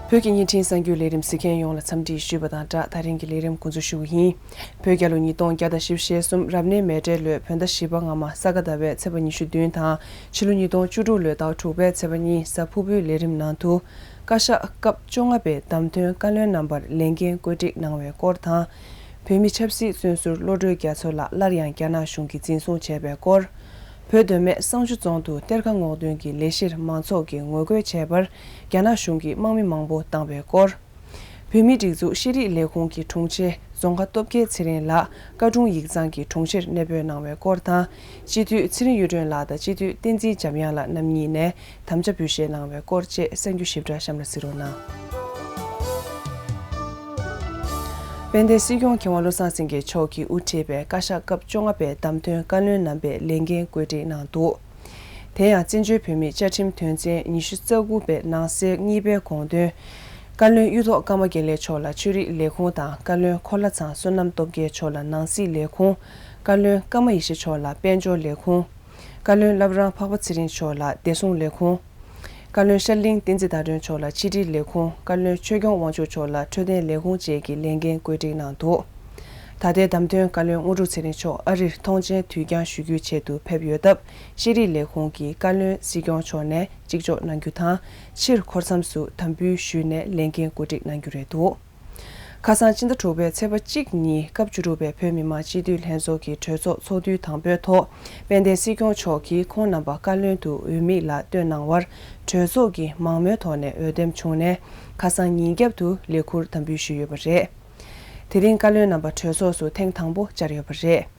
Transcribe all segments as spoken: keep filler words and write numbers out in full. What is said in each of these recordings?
བོད་ཀྱི་བརྙན་འཕྲིན་གསར་འགྱུར་ལས་རིམ་གཟིགས་མཁན་ཡོངས་ལ་འཚམས་འདྲི་ཞུས་པ་དང་སྦྲགས། ད་རིང་གི་ལས་རིམ་འགོ་འཛུགས་ཞུ་གི་ཡིན། བོད་རྒྱལ་ལོ་ཉིས་སྟོང་བརྒྱ་དང་བཞི་བཅུ་ཞེ་གསུམ་རབ་གནས་མེ་སྤྲེལ་ལོའི་བོད་ཟླ་བཞི་པ་སྔ་མ་ས་ག་ཟླ་བའི་ཚེས་པ་ཉི་ཤུ་བདུན་དང་། ཕྱི་ལོ་ཉིས་སྟོང་བཅུ་དྲུག་ལོའི་ཟླ་བ་དྲུག་པའི་ཚེས་པ་གཉིས་གཟའ་ཕུར་བུའི་ལས་རིམ་ནང་དུ། བཀའ་ཤག་སྐབས་བཅོ་ལྔ་པའི་བདམས་ཐོན་བཀའ་བློན་རྣམ་པར་ལས་འགན་བཀོད་སྒྲིག་གནང་བའི་སྐོར་དང་། བོད་མི་ཆབ་སྲིད་བཙོན་ཟུར་བློ་གྲོས་རྒྱ་མཚོ་ལགས་སླར་ཡང་རྒྱ་ནག་གཞུང་གིས་འཛིན་བཟུང་བྱས་པའི་སྐོར། བོད་མདོ་སྨད་བསང་ཆུ་རྫོང་དུ་གཏེར་ཁ་སྔོག་འདོན་གྱི་ལས་གཞིར་མང་ཚོགས་ཀྱིས་ངོ་རྒོལ་བྱས་པར་རྒྱ་ནག་གཞུང་གིས་དམག་མི་མང་པོ་བཏང་བའི་སྐོར། བོད་མིའི་སྒྲིག་འཛུགས་ཤེས་རིག་ལས་ཁུངས་ཀྱི་དྲུང་ཆེ་རྫོང་དགའ་སྟོབས་རྒྱལ་ཚེ་རིང་ལགས་བཀའ་དྲུང་ཡིག་ཚང་གི་དྲུང་ཆེར་གནས་སྤོས་གནང་བའི་སྐོར་དང་། སྤྱི་འཐུས་ཚེ་རིང་གཡུ་སྒྲོན་ལགས་དང་སྤྱི་འཐུས་བསྟན་འཛིན་འཇམ་དབྱངས་ལགས་རྣམ་གཉིས་ནས་དམ་བཅའ་འབུལ་བཞེས་གནང་བའི་སྐོར་བཅས་གསར་འགྱུར་ཞིབ་ཕྲ་གཤམ་ལ་གཟིགས་རོགས་གནང་། དཔལ་ལྡན་སྲིད་སྐྱོང་མཁས་དབང་བློ་བཟང་སེང་གེ་མཆོག་གིས་དབུ་ཁྲིད་པའི་བཀའ་ཤག་སྐབས་བཅོ་ལྔ་པའི་བདམས་ཐོན་བཀའ་བློན་རྣམ་པས་ལས་འགན་བཀོད་སྒྲིག་གནང་འདུག་དེ་ཡང་བཙན་བྱོལ་བོད་མིའི་བཅའ་ཁྲིམས་དོན་ཚན་ཉི་ཤུ་རྩ་དགུ་པའི་ནང་གསེས་གཉིས་པའི་དགོངས་དོན། བཀའ་བློན་གཡུ་ཐོག་ཀརྨ་དགེ་ལེགས་མཆོག་ལ་ཆོས་རིག་ལས་ཁུངས་དང་། བཀའ་བློན་འཁོར་ལྷ་ཚང་བསོད་ནམས་སྟོབས་རྒྱལ་མཆོག་ལ་ནང་སྲིད་ལས་ཁུངས། བཀའ་བློན་ཀརྨ་ཡེ་ཤེས་མཆོག་ལ་དཔལ་འབྱོར་ལས་ཁུངས། བཀའ་བློན་བླ་བྲང་འཕགས་པ་ཚེ་རིང་མཆོག་ལ་བདེ་སྲུང་ལས་ཁུངས། བཀའ་བློན་ཤར་གླིང་བསྟན་འཛིན་ཟླ་སྒྲོན་མཆོག་ལ་ཕྱི་དྲིལ་ལས་ཁུངས། བཀའ་བློན་ཆོས་སྐྱོང་དབང་ཕྱུག་མཆོག་ལ་འཕྲོད་བསྟེན་ལས་ཁུངས་བཅས་ཀྱི་ལས་འགན་བཀོད་སྒྲིག་གནང་འདུག་ད་ལྟའི་བདམས་ཐོན་བཀའ་བློན་དངོས་གྲུབ་ཚེ་རིང་མཆོག་ཨ་རིར་ཐོངས་མཆན་དུས་འགྱངས་ཞུ་རྒྱུའི་ཆེད་དུ་ཕེབས་ཡོད་སྟབས། ཤེས་རིག་ལས་ཁུངས་ཀྱི་བཀའ་བློན་སྲིད་སྐྱོང་མཆོག་ནས་གཅིག་ལྕོགས་གནང་རྒྱུ་དང་། ཕྱིར་འཁོར་མཚམས་སུ་དམ་འབུལ་ཞུས་ནས་ལས་འགན་བཀོད་སྒྲིག་གནང་རྒྱུ་རེད་འདུག་ཁ་སང་སྤྱི་ཟླ་དྲུག་པའི་ཚེས་པ་གཅིག་ཉིན་སྐབས་བཅུ་དྲུག་པའི་བོད་མི་མང་སྤྱི་འཐུས་ལྷན་ཚོགས་ཀྱི་གྲོས་ཚོགས་ཚོགས་དུས་དང་པོའི་ཐོག་དཔལ་ལྡན་སྲིད་སྐྱོང་མཆོག་གིས་ཁོང་རྣམ་པ་བཀའ་བློན་དུ་འོས་མི་ལ་བཏོན་གནང་བར་གྲོས་ཚོགས་ཀྱིས་མང་མོས་ཐོག་ནས་འོས་འདེམས་བྱུང་ནས། ཁ་སང་ཉིན་རྒྱབ་ཏུ་ལས་ཁུར་དམ་འབུལ་ཞུས་ཡོད་པ་རེད། དེ་རིང་བཀའ་བློན་རྣམ་པ་གྲོས་ཚོགས་སུ་ཐེངས་དང་པོ་བཅར་ཡོད་པ་རེད།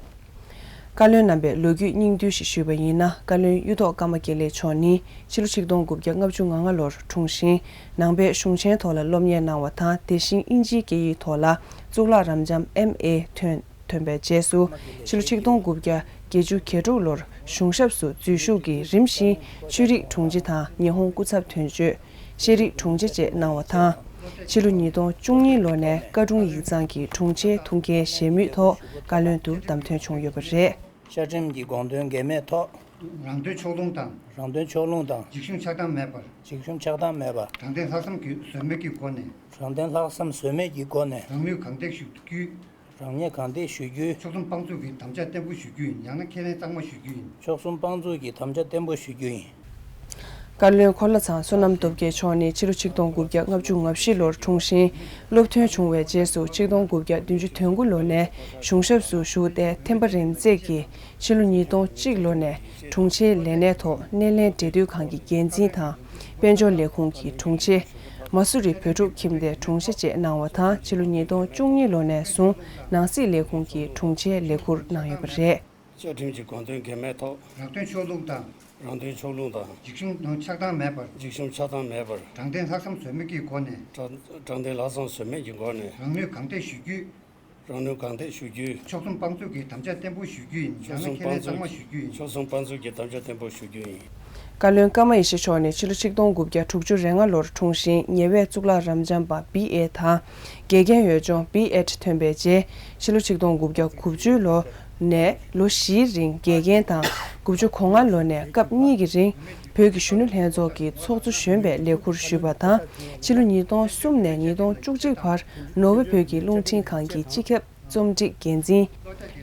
བཀའ་བློན་རྣམ་པའི་ལོ་རྒྱུས་སྙིང་བསྡུས་ཤིག་ཞུས་པ་ཡིན་ན། བཀའ་བློན་གཡུ་ཐོག་ཀརྨ་དགེ་ལེགས་མཆོག་ནི་ཕྱི་ལོ་ཆིག་སྟོང་དགུ་བརྒྱ་ལྔ་བཅུ་ང་ལྔ་ལོར་འཁྲུངས་ཤིང་། ནང་པའི་གཞུང་ཆེན་ཐོག་ལ་སློབ་གཉེར་གནང་བ་དང་། དེ་བཞིན་དབྱིན་ཇིའི་སྐད་ཡིག་ཐོག་ལ་གཙུག་ལག་རབ་འབྱམས་ཨེམ་ཨེ་ཐོན། ཐོན་པའི་རྗེས་སུ་ཕྱི་ལོ་ཆིག་སྟོང་དགུ་བརྒྱ་བརྒྱད་ཅུ་གྱ་དྲུག་ལོར་གཞུང་ཞབས་སུ་འཛུལ་ཞུགས་ཀྱིས་རིམ་བཞིན་ཆོས་རིག་དྲུང་ཆེ་དང་ཉི་ཧོང་སྐུ་ཚབ་དོན་གཅོད། ཤེས་རིག་དྲུང་ཆེ་བཅས་གནང་བ་དང་། ཕྱི་ལོ་ཉིས་སྟོང་བཅུ་གཉིས་ལོ་ནས་བཀའ་དྲུང་ཡིག་ཚང་གི་དྲུང་ཆེའི་ཐུགས་འགན་བཞེས་མུས་ཐོག་བཀའ་བློན་དུ་བདམས་ཐོན་བྱུང་ཡོད་པ་རེད། བཅའ་ཁྲིམས་ཀྱི་དགོངས་དོན་འགལ་མེད་ཐོག་རང་དོན་ཕྱོགས་ལྷུང་དང་། རང་དོན་ཕྱོགས་ལྷུང་དང་། འཇིགས་ཞུམ་ཆགས་སྡང་མེད་པར། འཇིགས་ཞུམ་ཆགས་སྡང་མེད་པར། དྲང་བདེན་ལྷག་བསམ་གྱི་ཟོལ་མེད་ཀྱི་སྒོ་ནས། དྲང་བདེན་ལྷག་བསམ་ཟོལ་མེད་ཀྱི་སྒོ་ནས། རང་ནུས་གང་ཐེག་ཞུ་རྒྱུའི། རང་ནུས་གང་ཐེག་ཞུ་རྒྱུའི། ཕྱོགས་མཚུངས་དཔང་བཙུགས་ཀྱི་དམ་བཅའ་བརྟན་པོ་ཞུ་རྒྱུ་ཡིན། ཡང་ན་ཁས་ལེན་གཙང་མ་ཞུ་རྒྱུ་ཡིན། ཕྱོགས་མཚུངས་དཔང་བཙུགས་ཀྱི་དམ་བཅའ་བརྟན་པོ་ཞུ་རྒྱུ་ཡིན། བཀའ་བློན་འཁོར་ལྷ་ཚང་བསོད་ནམས་སྟོབས་རྒྱལ་མཆོག་ནི་ཕྱི་ལོ་ཆིག་སྟོང་དགུ་བརྒྱ་ལྔ་བཅུ་ང་བཞི་ལོར་འཁྲུངས་ཤིང་། སློབ་ཐོན་བྱུང་བའི་རྗེས་སུ་ཆིག་སྟོང་དགུ་བརྒྱ་བདུན་ཅུ་དོན་དགུ་ལོ་ནས་གཞུང་ཞབས་སུ་བཞུགས་ཏེ། ཐེམ་པ་རིམ་འཛེགས་ཀྱིས་ཕྱི་ལོ་ཉིས་སྟོང་གཅིག་ལོ་ནས་དྲུང་ཆེའི་ལས་གནས་ཐོག་སྣེ་ལེན་འབྲེལ་མཐུད་ཁང་གི་འགན་འཛིན་དང་། དཔལ་འབྱོར་ལས་ཁུངས་ཀྱི་དྲུང་ཆེ། མ་སུ་རི་བོད་ཕྲུག་ཁྱིམ་སྡེའི་དྲུང་ཆེ་བཅས་གནང་བ་དང་། ཕྱི་ལོ་ཉིས་སྟོང་བཅུ་གཉིས་ལོ་ནས་བཟུང་ནང་སྲིད་ལས་ཁུངས་ཀྱི་དྲུང་ཆེའི་ལས་ཁུར་གནང་ཡོད་པ་རེད། བཅའ་ཁྲིམས་ཀྱི་དགོངས་དོན་འགལ་མེད་ཐོག་རང་དོན་ཕྱོགས་ལྷུང་དང་། རང་དོན་ཕྱོགས་ལྷུང་དང་། འཇིགས་ཞུམ་ཆགས་སྡང་མེད་པར། འཇིགས་ཞུམ་ཆགས་སྡང་མེད་པར། དྲང་བདེན་ལྷག་བསམ་ཟོལ་མེད་ཀྱི་སྒོ་ནས། དྲང་དྲང་བདེན་ལྷག་བསམ་ཟོལ་མེད་ཀྱི་སྒོ་ནས། རང་ནུས་གང་ཐེག་ཞུ་རྒྱུའི། རང་ནུས་གང་ཐེག་ཞུ་རྒྱུའི། ཕྱོགས་མཚུངས་དཔང་བཙུགས་ཀྱི་དམ་བཅའ་བརྟན་པོ་ཞུ་རྒྱུ་ཡིན། ཡང་ན་ཁས་ལེན་གཙང་མ་ཞུ་རྒྱུ་ཡིན། ཕྱོགས་མཚུངས་དཔང་བཙུགས་ཀྱི་དམ་བཅའ་བརྟན་པོ་ཞུ་རྒྱུ་ཡིན། བཀའ་བློན་ཀརྨ་ཡེ་ཤེས་མཆོག་ནི་ཕྱི་ལོ་ཆིག་སྟོང་དགུ་བརྒྱ་དྲུག་ཅུ་རེ་ལྔ་ལོར་འཁྲུངས་ཤིང་། ཉེ་བའི་གཙུག་ལག་རབ་འབྱམས་པ་བི་ཨེ་དང་། དགེ་རྒན་འོས་སྦྱོང་བི་ཨེད་ཐོན་པའི་རྗེས། ཕྱི་ལོ་ཆིག་སྟོང་དགུ་བརྒྱ་དགུ་བཅུ་ལོ་ནས་ལོ་བཞིའི་རིང་དགེ་རྒན་དང་། དགུ་བཅུ་གོ་ལྔ་ལོ་ནས་སྐབས་གཉིས་ཀྱི་རིང་བོད་ཀྱི་གཞོན་ནུ་ལྷན་ཚོགས་ཀྱི་ཚོགས་གཙོ་གཞོན་པའི་ལས་ཁུར་ཞུས་པ་དང་། ཕྱི་ལོ་ཉིས་སྟོང་གསུམ་ནས་ཉིས་སྟོང་བཅུ་གཅིག་བར་ནོར་ཝེ་བོད་ཀྱི་རླུང་འཕྲིན་ཁང་གི་སྤྱི་ཁྱབ་རྩོམ་སྒྲིག་འགན་འཛིན།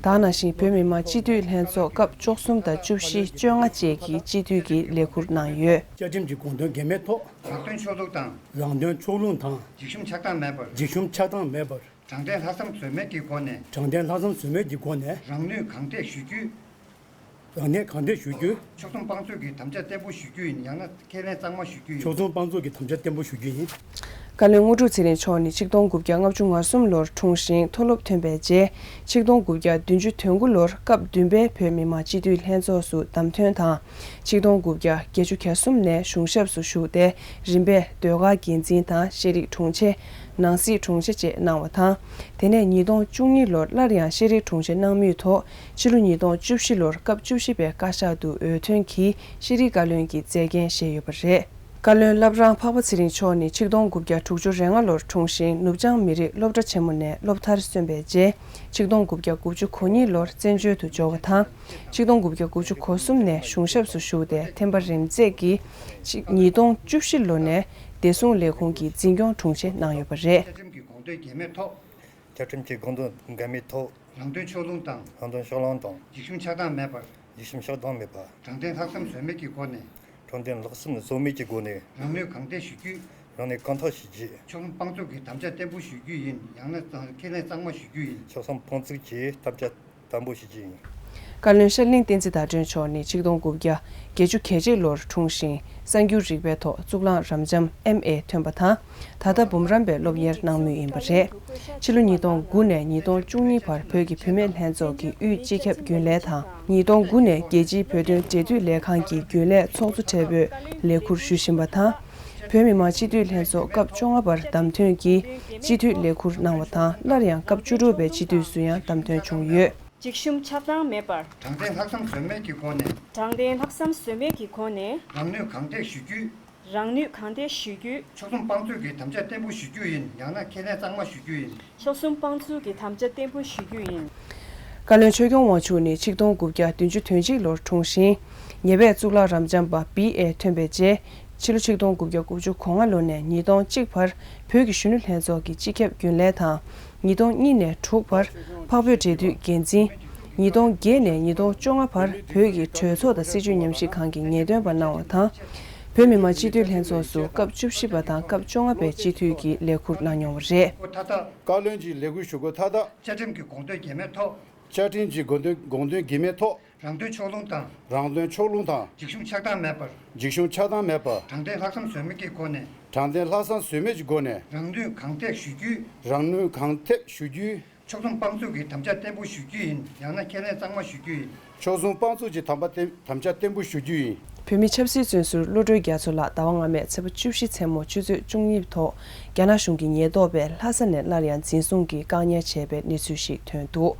དེ་ནང་བཞིན་བོད་མི་མང་སྤྱི་འཐུས་ལྷན་ཚོགས་སྐབས་བཅུ་གསུམ་དང་བཅུ་བཞི། བཅོ་ལྔ་བཅས་ཀྱི་སྤྱི་འཐུས་ཀྱི་ལས་ཁུར་གནང་ཡོད། བཅའ་ཁྲིམས་ཀྱི་དགོངས་དོན་འགལ་མེད་ཐོག་རང་དོན་ཕྱོགས་ལྷུང་དང་། རང་དོན་ཕྱོགས་ལྷུང་དང་། འཇིགས་ཞུམ་ཆགས་སྡང་མེད་པར། འཇིགས་ཞུམ་ཆགས་སྡང་མེད་པར། དྲང་བདེན་ལྷག་བསམ་ཟོལ་མེད་ཀྱི་སྒོ་ནས། དྲང་བདེན་ལྷག་བསམ་ཟོལ་མེད་ཀྱི་སྒོ་ནས། རང་ནུས་གང་ཐེག་ཞུ་རྒྱུའི། རང་ནུས་གང་ཐེག་ཞུ་རྒྱུའི། ཕྱོགས་མཚུངས་དཔང་བཙུགས་ཀྱི་དམ་བཅའ་བརྟན་པོ་ཞུ་རྒྱུ་ཡིན། ཡང་ན་ཁས་ལེན་གཙང་མ་ཞུ་རྒྱུ་ཡིན། ཕྱོགས་མཚུངས་དཔང་བཙུགས་ཀྱི་དམ་བཅའ་བརྟན་པོ་ཞུ་རྒྱུ་ཡིན། བཀའ་བློན་དངོས་གྲུབ་ཚེ་རིང་མཆོག་ནི་ཆིག་སྟོང་དགུ་བརྒྱ་ལྔ་བཅུ་ང་གསུམ་ལོར་འཁྲུངས་ཤིང་། མཐོ་སློབ་ཐོན་པའི་རྗེས་ཆིག་སྟོང་དགུ་བརྒྱ་བདུན་ཅུ་དོན་དགུ་ལོར་སྐབས་བདུན་པའི་བོད་མི་མང་སྤྱི་འཐུས་ལྷན་ཚོགས་སུ་བདམས་ཐོན་དང་། ཆིག་སྟོང་དགུ་བརྒྱ་བརྒྱད་ཅུ་གྱ་གསུམ་ནས་གཞུང་ཞབས་སུ་ཞུགས་ཏེ། རིམ་པས་ཟློས་གར་འགན་འཛིན་དང་ཤེས་རིག་དྲུང་ཆེ། ནང་སྲིད་དྲུང་ཆེ་བཅས་གནང་བ་དང་། དེ་ནས་ཉིས་སྟོང་བཅུ་གཉིས་ལོར་སླར་ཡང་ཤེས་རིག་དྲུང་ཆེ་གནང་མུས་ཐོག་ཕྱི་ལོ་ཉིས་སྟོང་བཅུ་བཞི་ལོར་སྐབས་བཅུ་བཞི་པའི་བཀའ་ཤག་ཏུ་འོས་ཐོན་གྱིས་ཤེས་རིག་བཀའ་བློན་གྱི་མཛད་འགན་བཞེས་ཡོད་པ་རེད། བཀའ་བློན་བླ་བྲང་འཕགས་པ་ཚེ་རིང་མཆོག་ནི་ཆིག་སྟོང་དགུ་བརྒྱ་དྲུག་ཅུ་རེ་ལྔ་ལོར་འཁྲུངས་ཤིང་། ནུབ་བྱང་མི་རིགས་སློབ་གྲྭ་ཆེན་མོ་ནས་སློབ་མཐར་སོན་པའི་རྗེས། ཆིག་སྟོང་དགུ་བརྒྱ་དགུ་བཅུ་གོ་གཉིས་ལོར་བཙན་བྱོལ་དུ་འབྱོར་བ་དང་། ཆིག་སྟོང་དགུ་བརྒྱ་དགུ་བཅུ་གོ་གསུམ་ནས་གཞུང་ཞབས་སུ་ཞུགས་ཏེ། ཐེམ་པ་རིམ་འཛེགས་ཀྱིས་ཉིས་སྟོང་བཅུ་བཞི་ལོ་ནས་ བདེ་སྲུང་ལས་ཁུངས་ཀྱི་འཛིན་སྐྱོང་དྲུང་ཆེ་གནང་ཡོད་པ་རེད། བཅའ་ཁྲིམས་ཀྱི་དགོངས་དོན་འགལ་མེད་ཐོག་བཅའ་ཁྲིམས་ཀྱི་དགོངས་དོན་འགལ་མེད་ཐོག་རང་དོན་ཕྱོགས་ལྷུང་དང་། རང་དོན་ཕྱོགས་ལྷུང་དང་། འཇིགས་ཞུམ་ཆགས་སྡང་མེད་པར། འཇིགས་ཞུམ་ཆགས་སྡང་མེད་པར། དྲང་བདེན་ལྷག་བསམ་ཟོལ་མེད་ཀྱི་སྒོ་ནས། དྲང་བདེན་ལྷག་བསམ་ཟོལ་མེད་ཀྱི་སྒོ་ནས། རང་ནུས་གང་ཐད་ཞུ་རྒྱུ། རང་ནུས་གང་ཐད་ཞུ་རྒྱུ། ཕྱོགས་ལྷུང་སྤང་བཙུགས་ཀྱི་དམ་བཅའ་བརྟན་པོ་ཞུ་རྒྱུ་ཡིན། ཡང་ན་ཁས་ལེན་གཙང་མ་ཞུ་རྒྱུ་ཡིན། ཕྱོགས་ལྷུང་སྤང་བཙུགས་ཀྱི་དམ་བཅའ་བརྟན་པོ་ཞུ་རྒྱུ་ཡིན། བཀའ་བློན་ཤར་གླིང་བསྟན་འཛིན་ཟླ་སྒྲོན་མཆོག་ནི་ཆིག་སྟོང་དགུ་བརྒྱ་བརྒྱད་ཅུ་གྱ་གཅིག་ལོར་འཁྲུངས་ཤིང་། གསར་འགྱུར་རིག་པའི་ཐོག་གཙུག་ལག་རབ་འབྱམས་ཨེམ་ཨེ་ཐོན་པ་དང་། ད་ལྟ་འབུམ་རམས་པའི་སློབ་གཉེར་གནང་མུས་ཡིན་པ་རེད། ཕྱི་ལོ་ཉིས་སྟོང་དགུ་ནས་ཉིས་སྟོང་བཅུ་གཉིས་བར་བོད་ཀྱི་བུད་མེད་ལྷན་ཚོགས་ཀྱི་དབུས་སྤྱི་ཁྱབ་རྒྱུན་ལས་དང་། ཉིས་སྟོང་དགུ་ནས་རྒྱལ་སྤྱིའི་བོད་དོན་འབྲེལ་མཐུད་ལས་ཁང་གི་རྒྱུན་ལས་ཚོགས་གཙོ་ཁྲལ་པོའི་ལས་ཁུར་ཞུ་བཞིན་པ་དང་། བོད་མི་མང་སྤྱི་འཐུས་ལྷན་ཚོགས་སྐབས་བཅོ་ལྔ་པར་བདམས་ཐོན་གྱིས་སྤྱི་འཐུས་ལས་ཁུར་གནང་བ་དང་། སླར་ཡང་སྐབས་བཅུ་དྲུག་པའི་སྤྱི་འཐུས་སུ་ཡང་བདམས་ཐོན་བྱུང་ཡོད། འཇིགས་ཞུམ་ཆགས་སྡང་མེད་པར། དྲང་བདེན་ལྷག་བསམ་ཟོལ་མེད་ཀྱི་སྒོ་ནས། དྲང་བདེན་ལྷག་བསམ་ཟོལ་མེད་ཀྱི་སྒོ་ནས། རང་ནུས་གང་ཐད་ཞུ་རྒྱུ། རང་ནུས་གང་ཐད་ཞུ་རྒྱུ། ཕྱོགས་ལྷུང་སྤང་བཙུགས་ཀྱི་དམ་བཅའ་བརྟན་པོ་ཞུ་རྒྱུ་ཡིན། ཡང་ན་ཁས་ལེན་གཙང་མ་ཞུ་རྒྱུ་ཡིན། ཕྱོགས་ལྷུང་སྤང་བཙུགས་ཀྱི་དམ་བཅའ་བརྟན་པོ་ཞུ་རྒྱུ་ཡིན། བཀའ་བློན་ཆོས་སྐྱོང་དབང་ཕྱུག་ནི་ཆིག་སྟོང་དགུ་བརྒྱ་བདུན་ཅུ་དོན་གཅིག་ལོར་འཁྲུངས་ཤིང་། ཉེ་བའི་གཙུག་ལག་རབ་འབྱམས་པ་བི་ཨེ་ཐོན་པའི་རྗེས། ཕྱི་ལོ་ཆིག་སྟོང་དགུ་བརྒྱ་དགུ་བཅུ་གོ་ལྔ་ལོ་ནས་ཉིས་སྟོང་གཅིག་བར་བོད་ཀྱི་གཞོན་ནུ་ལྷན་ཚོགས་ཀྱི་སྤྱི་ཁྱབ་རྒྱུན་ལས་དང་། ཉིས་སྟོང་གཉིས་ནས་དྲུག་བར་འཕགས་བོད་འབྲེལ་མཐུད་འགན་འཛིན། ཉིས་སྟོང་བརྒྱད་ནས་ཉིས་སྟོང་བཅོ་ལྔ་བར་བོད་ཀྱི་གྲོས་ཚོགས་དང་སྲིད་བྱུས་ཉམས་ཞིབ་ཁང་གི་ངེས་སྟོན་པ་གནང་བ་དང་། བོད་མི་མང་སྤྱི་འཐུས་ལྷན་ཚོགས་སུ་སྐབས་བཅུ་བཞི་པ་དང་སྐབས་བཅོ་ལྔ་པའི་སྤྱི་འཐུས་ཀྱི་ལས་ཁུར་གནང་མྱོང་བ་རེད། མཐའ་དག་བཀའ་བློན་གྱི་ལས་ཁུར་ཞུ་སྒོ་མཐའ་དག་བཅའ་ཁྲིམས་ཀྱི་དགོངས་དོན་འགལ་མེད་ཐོག་བཅའ་ཁྲིམས་ཀྱི་དགོངས་དོན་དགོངས་དོན་འགལ་མེད་ཐོག་རང་དོན་ཕྱོགས་ལྷུང་དང་། རང་དོན་ཕྱོགས་ལྷུང་དང་། འཇིགས་ཞུམ་ཆགས་སྡང་མེད་པར། འཇིགས་ཞུམ་ཆགས་སྡང་མེད་པར། དྲང་བདེན་ལྷག་བསམ་ཟོལ་མེད་ཀྱི་སྒོ་ནས། དྲང་བདེན་ལྷག་བསམ་ཟོལ་མེད་ཀྱི་སྒོ་ནས། རང་ནུས་གང་ཐད་ཞུ་རྒྱུ། རང་ནུས་གང་ཐད་ཞུ་རྒྱུ། ཕྱོགས་ལྷུང་སྤང་བཙུགས་ཀྱི་དམ་བཅའ་བརྟན་པོ་ཞུ་རྒྱུ་ཡིན། ཡང་ན་ཁས་ལེན་གཙང་མ་ཞུ་རྒྱུ་ཡིན། ཕྱོགས་ལྷུང་སྤང་བཙུགས་ཀྱི་དམ་པ་བརྟན་དམ་བཅའ་བརྟན་པོ་ཞུ་རྒྱུ་ཡིན། བོད་མི་ཆབ་སྲིད་བཙོན་ཟུར་བློ་གྲོས་རྒྱ་མཚོ་ལགས་ཟླ་བ་སྔ་མའི་ཚེས་པ་བཅུ་བཞི་མཚན་མོ་ཆུ་ཚོད་བཅུ་གཉིས་ཐོག་རྒྱ་ནག་གཞུང་གི་ཉེན་རྟོག་པས་ལྷ་ས་ནས་སླར་ཡང་འཛིན་བཟུང་གིས་བཀག་ཉར་བྱས་པའི་གནས་ཚུལ་ཞིག་ཐོན་འདུག་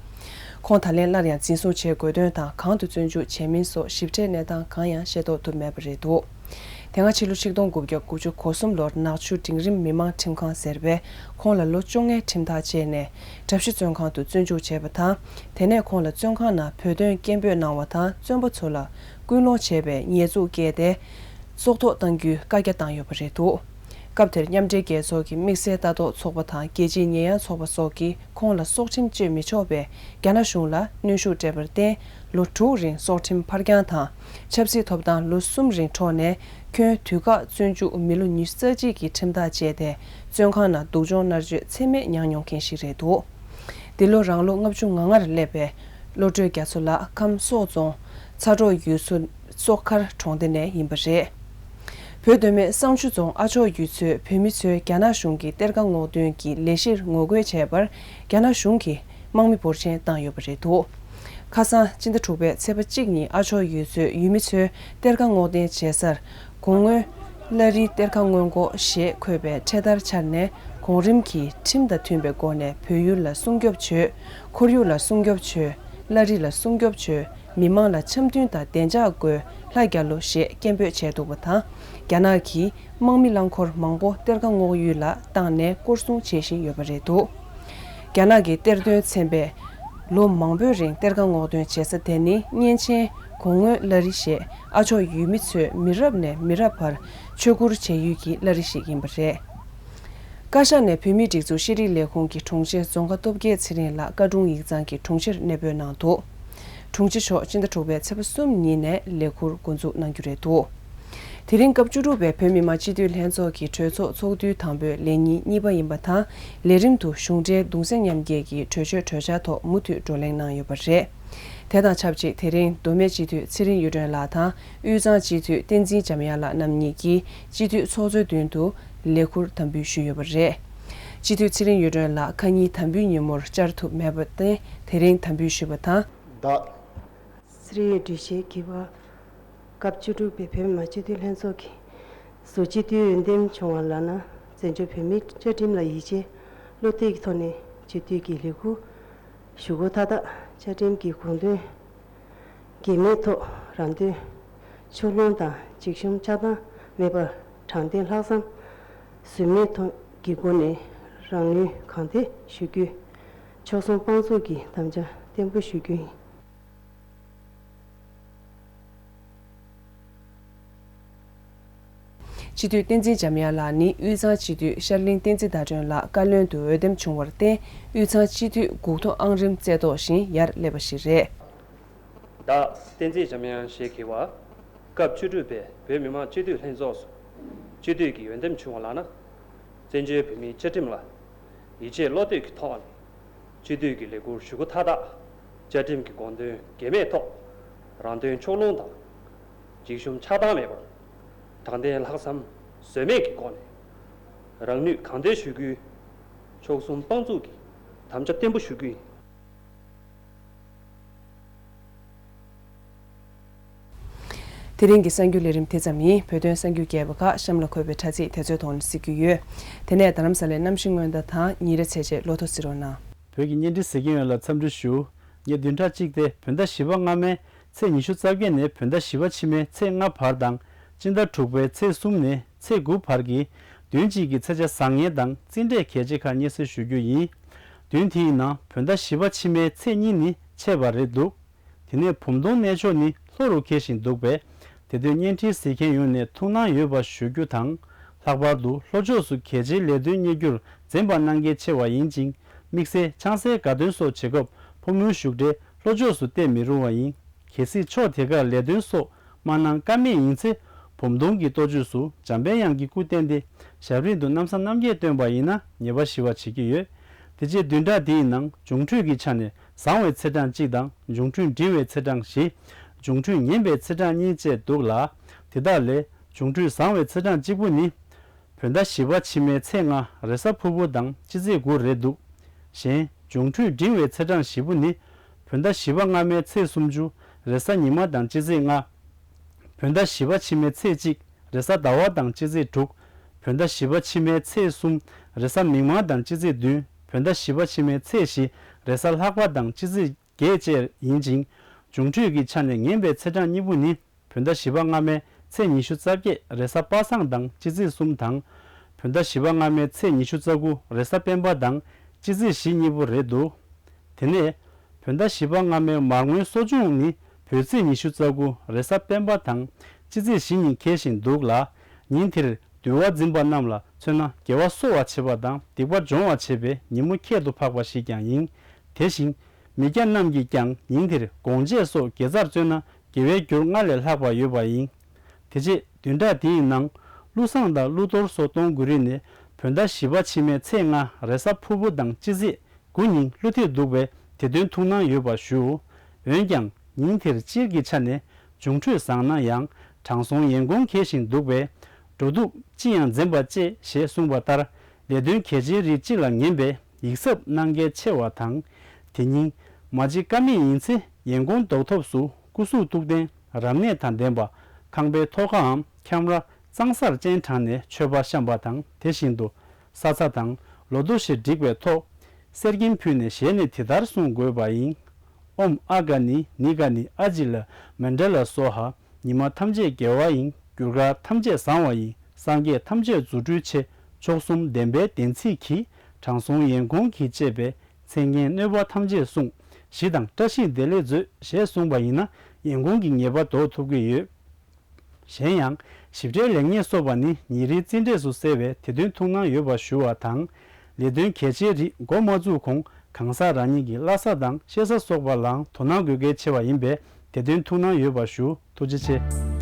ཁོང་ད་ལན་སླར་ཡང་འཛིན་བཟུང་བྱེད་དགོས་དོན་དང་། གང་དུ་བཙོན་འཇུག་བྱས་མིན་སོགས་ཞིབ་ཕྲའི་གནས་སྟངས་གང་ཡང་ཤེས་རྟོགས་ཐུབ་མེད་པ་རེད་འདུག་དེ་སྔ་ཕྱི་ལོ་ཆིག་སྟོང་དགུ་བརྒྱ་དགུ་བཅུ་གོ་གསུམ་ལོར་ནག་ཆུ་འབྲིང་རིམ་མི་དམངས་ཁྲིམས་ཁང་ཟེར་བས་ཁོང་ལ་ལོ་བཅོ་ལྔའི་ཁྲིམས་ཐག་བཅད་ནས། གྲྭ་བཞི་བཙོན་ཁང་དུ་བཙོན་འཇུག་བྱས་པ་དང་། དེ་ནས་ཁོང་ལ་བཙོན་ཁང་ནང་བོད་དོན་སྐད་འབོད་གནང་བ་དང་། བཙོན་པ་ཚོ་ལ་སྐུལ་སློང་བྱས་པའི་ཉེས་འཛུགས་བཀལ་ཏེ། སྲོག་ཐོག་གཏང་རྒྱུའི་བཀའ་རྒྱ་བཏང་ཡོད་པ་རེད་འདུག་སྐབས་དེར་མཉམ་འབྲེལ་རྒྱལ་ཚོགས་ཀྱི་དམིགས་བསལ་ལྟ་རྟོག་ཚོགས་པ་དང་། རྒྱལ་སྤྱིའི་ཉེས་ཡངས་ཚོགས་པ་སོགས་ཀྱིས་ཁོང་ལ་སྲོག་ཁྲིམས་གཅོད་མི་ཆོག་པའི་རྒྱ་ནག་གཞུང་ལ་གནོན་ཤུགས་སྤྲད་པར་བརྟེན། ལོ་དྲུག་རིང་སྲོག་ཁྲིམས་ཕར་འགྱངས་དང་། ཆབ་སྲིད་ཐོབ་ཐང་ལོ་གསུམ་རིང་འཕྲོག་ནས། ཁྱོན་དུས་བཀག་བཙོན་འཇུག་མི་ལོ་ཉི་ཤུ་རྩ་གཅིག་གི་ཁྲིམས་ཐག་བཅད་དེ། བཙོན་ཁང་ནང་སྡུག་སྦྱོང་མནར་གཅོད་ཚད་མེད་མྱངས་མྱོང་མཁན་ཞིག་རེད་འདུག་འདི་ལོ་རང་ལོ་ལྔ་བཅུ་ང་ལྔར་སླེབས་པའི་བློ་གྲོས་རྒྱ་མཚོ་ལགས་ཁམས་སོག་རྫོང་ཚ་གྲོག་ཡུལ་ཚོ་སོག་མཁར་གྲོང་སྡེ་ནས་ཡིན་པ་རེད། བོད་མདོ་སྨད་བསང་ཆུ་རྫོང་ཨ་མཆོག་ཡུལ་ཚོའི་བོད་མི་ཚོས་རྒྱ་ནག་གཞུང་གི་གཏེར་ཁ་སྔོག་འདོན་གྱི་ལས་གཞིར་ངོ་རྒོལ་བྱས་པར། རྒྱ་ནག་གཞུང་གིས་དམག་མི་འབོར་ཆེན་བཏང་ཡོད་པ་རེད་འདུག་ཁ་སང་སྤྱི་ཟླ་དྲུག་པའི་ཚེས་པ་གཅིག་ཉིན་ཨ་མཆོག་ཡུལ་ཚོའི་ཡུལ་མི་ཚོས་གཏེར་ཁ་སྔོག་འདོན་བྱེད་སར། གོང་སྔོན་བླ་རི་གཏེར་ཁ་སྔོན་འགོག་ཞེས་འཁོད་པའི་འཕྲེད་དར་འཕྱར་ནས། གོང་རིམ་གྱིས་ཁྲིམས་དང་མཐུན་པའི་སྒོ་ནས་བོད་ཡུལ་ལ་སྲུང་སྐྱོབ་བྱོས། ཁོར་ཡུག་ལ་སྲུང་སྐྱོབ་བྱོས། བླ་རི་ལ་སྲུང་སྐྱོབ་བྱོས། མི་མང་ལ་འཆམ་མཐུན་དང་བདེ་འཇགས་དགོས། ལྷ་རྒྱལ་ལོ་ཞེས་སྐད་འབོད་བྱས་འདུག་པ་དང་། རྒྱ་ནག་གིས་དམག་མི་རླངས་འཁོར་མང་པོ་གཏེར་ཁ་སྔོག་ཡུལ་ལ་བཏང་ནས་སྐོར་སྲུང་བྱེད་བཞིན་ཡོད་པ་རེད་འདུག་རྒྱ་ནག་གི་གཏེར་དོན་ཚན་པས་ལོ་མང་པོའི་རིང་གཏེར་ཁ་སྔོག་འདོན་བྱེད་ས་དེ་ནི་གཉན་ཆེན་གོང་སྔོན་བླ་རི་ཞེས་ཨ་མཆོག་ཡུལ་མི་ཚོས་མི་རབས་ནས་མི་རབས་བར་ཆོས་བཀུར་བྱ་ཡུལ་གྱི་བླ་རི་ཞིག་ཡིན་པ་རེད། བཀའ་ཤག་ནས་བོད་མིའི་སྒྲིག་འཛུགས་ཤེས་རིག་ལས་ཁུངས་ཀྱི་དྲུང་ཆེ་རྫོང་དགའ་སྟོབས་རྒྱལ་ཚེ་རིང་ལགས་བཀའ་དྲུང་ཡིག་ཚང་གི་དྲུང་ཆེར་གནས་སྤོས་གནང་འདུག་དྲུང་ཆེ་མཆོག་སྤྱི་ཟླ་དྲུག་པའི་ཚེས་པ་གསུམ་ཉིན་ནས་ལས་ཁུར་འགོ་འཛུགས་གནང་རྒྱུ་རེད་འདུག་དེ་རིང་སྐབས་བཅུ་དྲུག་པའི་བོད་མི་མང་སྤྱི་འཐུས་ལྷན་ཚོགས་ཀྱི་གྲོས་ཚོགས་ཚོགས་དུས་དང་པོའི་ལས་ཉིན་གཉིས་པ་ཡིན་པ་དང་། ལས་རིམ་དུ་གཞུང་འབྲེལ་གདུང་སེམས་མཉམ་སྐྱེད་ཀྱི་གྲོས་ཆོད་གྲོས་འཆར་ཐོག་མུ་མཐུད་བགྲོ་གླེང་གནང་ཡོད་པ་རེད། དེ་དང་ཆབས་ཅིག་དེ་རིང་མདོ་སྨད་སྤྱི་འཐུས་ཚེ་རིང་གཡུ་སྒྲོན་ལགས་དང་། དབུས་གཙང་སྤྱི་འཐུས་བསྟན་འཛིན་འཇམ་དབྱངས་ལགས་རྣམ་གཉིས་ཀྱིས་སྤྱི་འཐུས་ཚོགས་གཙོའི་མདུན་དུ་ལས་ཁུར་དམ་འབུལ་ཞུས་ཡོད་པ་རེད། སྤྱི་འཐུས་ཚེ་རིང་གཡུ་སྒྲོན་ལགས་ཁ་ཉིན་དམ་འབུལ་ཉིན་མོར་བཅར་ཐུབ་མེད་པར་བརྟེན། དེ་རིང་དམ་འབུལ་ཞུས་པ་དང་། བདག་སེ་རའི་འགྲུལ་བཞུད་ཀྱི་བ། སྐབས་བཅུ་དྲུག་པའི་བོད་མི་མང་སྤྱི་འཐུས་ལྷན་ཚོགས་ཀྱི་ཟུར་སྤྱི་འཐུས་འོས་འདེམས་བྱུང་བ་ལགས་ན། བཙན་བྱོལ་བོད་མིའི་བཅའ་ཁྲིམས་ལ་ཡིད་ཆེས་བློ་གཏད་ཀྱི་ཐོག་ནས་སྤྱི་འཐུས་ཀྱི་ལས་ཁུར་ཞུ་སྒོ་མཐའ་དག་བཅའ་ཁྲིམས་ཀྱི་དགོངས་དོན་འགལ་མེད་ཐོག་རང་དོན་ཕྱོགས་ལྷུང་དང་འཇིགས་ཞུམ་ཆགས་སྡང་མེད་པར་དྲང་བདེན་ལྷག་བསམ་ཟོལ་མེད་ཐོག་གི་སྒོ་ནས་རང་ནུས་གང་ཐད་ཞུ་རྒྱུ། ཕྱོགས་ལྷུང་སྤང་བཙུགས་ཀྱི་དམ་བཅའ་བརྟན་པོ་ཞུ་རྒྱུ་ཡིན། སྤྱི་འཐུས་བསྟན་འཛིན་འཇམ་དབྱངས་ལགས་ནི་དབུས་གཙང་སྤྱི་འཐུས་ཤར་གླིང་བསྟན་འཛིན་ཟླ་སྒྲོན་ལགས་བཀའ་བློན་དུ་འོས་འདེམས་བྱུང་བར་བརྟེན། དབུས་གཙང་སྤྱི་འཐུས་འགོ་ཐོག་ཨང་རིམ་རྩེ་ཐོག་བཞིན་ཡར་སླེབས་པ་ཞིག་རེད། བདག་བསྟན་འཛིན་འཇམ་དབྱངས་ཞེས་བགྱི་བ། སྐབས་བཅུ་དྲུག་པའི་བོད་མི་མང་སྤྱི་འཐུས་ལྷན་ཚོགས་སུ་སྤྱི་འཐུས་ཀྱི་འོས་འདེམས་བྱུང་བ་ལགས་ན། བཙན་བྱོལ་བོད་མིའི་བཅའ་ཁྲིམས་ལ་ཡིད་ཆེས་བློ་གཏད་ཀྱི་ཐོག་ནས་སྤྱི་འཐུས་ཀྱི་ལས་འཁུར་ཞུ་སྒོ་མཐའ་དག་བཅའ་ཁྲིམས་ཀྱི་དགོངས་དོན་འགལ་མེད་ཐོག་རང་དོན་ཕྱོགས་ལྷུང་དང་། འཇིགས་ཞུམ་ཆགས་སྡང་མེད་པར་དྲང་བདེན་ལྷག་བསམ་ཟོལ་མེད་ཀྱི་སྒོ་ནས་རང་ནུས་གང་ཐོན་ཞུ་རྒྱུའི་མཆོག་གསུམ་དཔང་བཙུགས་ཀྱི་དམ་བཅའ་བརྟན་པོ་ཞུ་རྒྱུ་ཡིན། དེ་རིང་གི་གསར་འགྱུར་ལས་རིམ་དེ་ཙམ་ཡིན། བོད་དོན་གསར་འགྱུར་རྒྱས་པ་ཁག་གཤམ་ལ་འཁོད་པའི་དྲ་ཚིགས་དེ་ཚོའི་ཐོག་ནས་གཟིགས་རྒྱུ་ཡོད། དེ་ནས་རྡ་རམ་ས་ལའི་གནམ་གཤིས་སྔོན་བརྡ་དང་ཉིན་རེ་ཚེས་ཆའི་ལོ་ཐོ་གཟིགས་རོགས་གནང་། བོད་ཀྱི་བརྙན་འཕྲིན་གཟིགས་མཁན་ཡོངས་ལ་འཚམས་འདྲི་ཞུ། ཉེར་བདུན་ཕྲག་གཅིག་སྟེ་བོད་ཟླ་བཞི་པ་སྔ་མའི་ཚེས་ཉི་ཤུ་རྩ་བརྒྱད་ནས་བོད་ཟླ་བཞི་པ་ཕྱི་མའི་ཚེས་ལྔ་བར་དང་། སྤྱི་ཟླ་དྲུག་པའི་ཚེས་གསུམ་ནས་ཚེས་དགུ་བར་གྱི་བདུན་གཅིག་གི་ཚེས་ཆ་བཟང་ངན་དང་རྩིས་འབྲས་གལ་ཆེ་ཁག་སྙན་སེང་ཞུ་རྒྱུ་ཡིན། བདུན་དེའི་ནང་བོད་ཟླ་བཞི་པ་ཕྱི་མའི་ཚེས་གཉིས་ནི་ཆད་པ་རེད་འདུག་དེ་ནས་བུམ་སྟོང་གནས་མཆོག་ནི་ལྷོ་རུ་འཁེལ་བཞིན་འདུག་པས། དེ་དོན་བརྙན་འཕྲིན་གཟིགས་མཁན་ཡོངས་ནས་ཐུགས་སྣང་ཡོད་པ་ཞུ་རྒྱུ་དང་། ལྷག་པར་དུ་ལྷོ་ཕྱོགས་སུ་གལ་ཆེའི་ལས་དོན་གཉེར་རྒྱུར་འཛེམ་པ་གནང་གལ་ཆེ་བ་ཡིན་ཅིང་། དམིགས་བསལ་ཆང་སའི་དགའ་སྟོན་སོགས་བྱེད་སྐབས་ཕོ་མོའི་བཞུགས་གྲལ་ལྷོ་ཕྱོགས་སུ་གཏད་མི་རུང་བ་ཡིན། གལ་སྲིད་ཕྱོགས་དེ་གར་ལས་དོན་སོགས་མ་གནང་ཀ་མེད་ཡིན་ཚེ། བུམ་སྟོང་གི་གཏོ་བཅོས་སུ་འཇམ་པའི་དབྱངས་ཀྱི་སྐུ་བསྟན་ཏེ། ཞབས་རིམ་དུ་གནམ་ས་སྣ་བརྒྱད་བཏོན་པ་ཡིན་ན་ཉེས་པ་ཞི་བ་བྱེད་ཀྱི་ཡོད། དེ་རྗེས་བདུན་ཕྲག་འདིའི་ནང་འབྱུང་འཕྲོད་ཀྱི་ཆ་ནས་བཟང་བའི་ཚེས་གྲངས་གཅིག་དང་། འབྱུང་འཕྲོད་འབྲིང་བའི་ཚེས་གྲངས་བཞི། འབྱུང་འཕྲོད་ངན་པའི་ཚེས་གྲངས་གཉིས་བཅས་འདུག་ལ། དེ་དག་ལས་འབྱུང་འཕྲོད་བཟང་བའི་ཚེས་གྲངས་གཅིག་པུ་ནི། བོད་ཟླ་བཞི་པ་ཕྱི་མའི་ཚེས་ལྔ་རེས་གཟའ་ཕུར་བུ་དང་སྤྱི་ཚེས་དགུ་རེད་འདུག་གཞན་འབྱུང་འཕྲོད་འབྲིང་བའི་ཚེས་གྲངས་བཞི་པོ་ནི། བོད་ཟླ་བཞི་པ་སྔ་མའི་ཚེས་སུམ་ཅུ་རེས་གཟའ་ཉི་མ་དང་སྤྱི་ཚེས་ལྔ། བོད་ཟླ་བཞི་པ་ཕྱི་མའི་ཚེས་གཅིག་རེས་གཟའ་ཟླ་བ་དང་སྤྱི་ཚེས་དྲུག་བོད་ཟླ་བཞི་པ་ཕྱི་མའི་ཚེས་གསུམ་རེས་གཟའ་མིག་དམར་དང་སྤྱི་ཚེས་བདུན། བོད་ཟླ་བཞི་པ་ཕྱི་མའི་ཚེས་བཞི་རེས་གཟའ་ལྷག་པ་དང་སྤྱི་ཚེས་བརྒྱད་བཅས་ཡིན་ཅིང་། འབྱུང་འཕྲོད་ཀྱི་ཆ་ནས་ངན་པའི་ཚེས་གྲངས་གཉིས་པོ་ནི། བོད་ཟླ་བཞི་པ་སྔ་མའི་ཚེས་ཉི་ཤུ་རྩ་བརྒྱད་རེས་གཟའ་པ་སངས་དང་སྤྱི་ཚེས་གསུམ་དང་། བོད་ཟླ་བཞི་པ་སྔ་མའི་ཚེས་ཉི་ཤུ་རྩ་དགུ་རེས་གཟའ་སྤེན་པ་དང་སྤྱི་ཚེས་བཞི་གཉིས་པོ་རེད་འདུག་དེ་ནས། བོད་ཟླ་བཞི་པ་སྔ་མའི་མར་ངོའི་གསོ་སྦྱོང་ནི་བོད་ཚེས་ཉི་ཤུ་རྩ་དགུ་རེས་གཟའ་སྤེན་པ་དང་སྤྱི་ཚེས་བཞི་ཉིན་འཁེལ་བཞིན་འདུག་ལ། ཉིན་དེར་འདུལ་བ་འཛིན་པ་རྣམས་ལ་མཚོན་ན་དགེ་བ་གསོ་བར་བྱེད་པ་དང་སྡིག་པ་སྦྱོང་བར་བྱེད་པའི་ཉིན་མོ་ཁྱད་དུ་འཕགས་པ་ཞིག་ཀྱང་ཡིན། དེ་བཞིན་མི་སྐྱ་རྣམས་ཀྱིས་ཀྱང་ཉིན་དེར་སྒོང་ཆས་སོགས་དགེ་རྩར་བརྩོན་ན་དགེ་བའི་རྒྱུར་སྔར་ལས་ལྷག་པ་ཡོད་པ་ཡིན། དེ་རྗེས་བདུན་ཕྲག་འདིའི་ནང་ཀླུ་བསངས་དང་ཀླུ་གཏོར་སོགས་གཏོང་དགོས་རིགས་ནི་བོད་ཟླ་བཞི་པ་ཕྱི་མའི་ཚེས་ལྔ་རེས་གཟའ་ཕུར་བུ་དང་སྤྱི་ཚེས་དགུ་ཉིན་ཀླུ་ཐེབས་འདུག་པས་དེ་དོན་ཐུགས་སྣང་ཡོད་པ་ཞུ། འོན་ཀྱང་ཉིན་དེར་སྤྱིར་གྱི་ཆ་ནས་འབྱུང་འཕྲོད་བཟང་ན་ཡང་དྲང་སྲོང་ཡན་གོང་འཁེལ་བཞིན་འདུག་པས། འགྲོ་འདུག་ཅི་ཡང་འཛེམ་པ་གཅེས་ཞེས་གསུངས་པ་ལྟར། ལས་དོན་གལ་ཆེན་རིགས་གཅིག་ལ་ངན་པའི་ཡིད་གཟབ་གནང་གལ་ཆེ་བ་དང་། དེ་ཉིན་མ་བྱེད་ཀ་མེད་ཡིན་ཚེ་ཡན་གོང་ལྡོག་ཐབས་སུ་སྐུ་གཟུགས་སྟུག་ལྡན་རབ་གནས་དང་ལྡན་པ། ཁང་པའི་ཐོག་ཁའམ་ཁྱམས་ར་གཙང་སར་སྤྱན་དྲངས་ནས་མཆོད་པ་བཤམས་པ་དང་། དེ་བཞིན་དུ་ས་ཚ་དང་ལོ་ཐོ་ཞེས་བསྒྲིགས་པའི་ཐོག་གསེར་སྐྱེམས་ཕུལ་ནས་ཞལ་ནས་དེ་ལྟར་གསུང་དགོས་པ་ཡིན། ཨོཾ་ཨ་ག་ནི་ནི་ག་ནི་ཨ་ཇི་ལ་མཎྜལ་སྭཱ་ཧཱ། ཉི་མ་ཐམས་ཅད་དགེ་བ་ཡིན། རྒྱུ་སྐར་ཐམས་ཅད་བཟང་བ་ཡིན། སངས་རྒྱས་ཐམས་ཅད་རྫུ་འཕྲུལ་ཆེ། མཆོག་གསུམ་བདེན་པའི་བདེན་ཚིག་གིས། དྲང་སྲོང་ཡན་གོང་གིས་བཅས་པའི། མཚན་སྙན་གནོད་པ་ཐམས་ཅད་བསྲུང་། ཞི་དང་བཀྲ་ཤིས་བདེ་ལེགས་མཛོད། ཞེས་གསུངས་པ་ཡིན་ན་ཡན་གོང་གི་ངེས་པ་ལྡོག་ཐུབ་ཀྱི་ཡོད། གཞན་ཡང་། ཞིབ་ཕྲའི་ལེགས་ཉེས་སོགས་པ་ནི་ཉིན་རེའི་རྩིས་འབྲས་སུ་གསལ་བས་དེ་དོན་ཐུགས་སྣང་ཡོད་པ་ཞུ་བ་དང་། ལས་དོན་གལ་ཆེའི་རིགས་འགོ་མ་བཙུགས་གོང་གང་ཟག་རང་ཉིད་ཀྱི་བླ་གཟའ་དང་གཤེད་གཟའ་སོགས་པ་ལའང་དོ་སྣང་དགོས་གལ་ཆེ་བ་ཡིན་པས་དེ་དོན་ཐུགས་སྣང་ཡོད་པ་ཞུ། ཐུགས་རྗེ་ཆེ།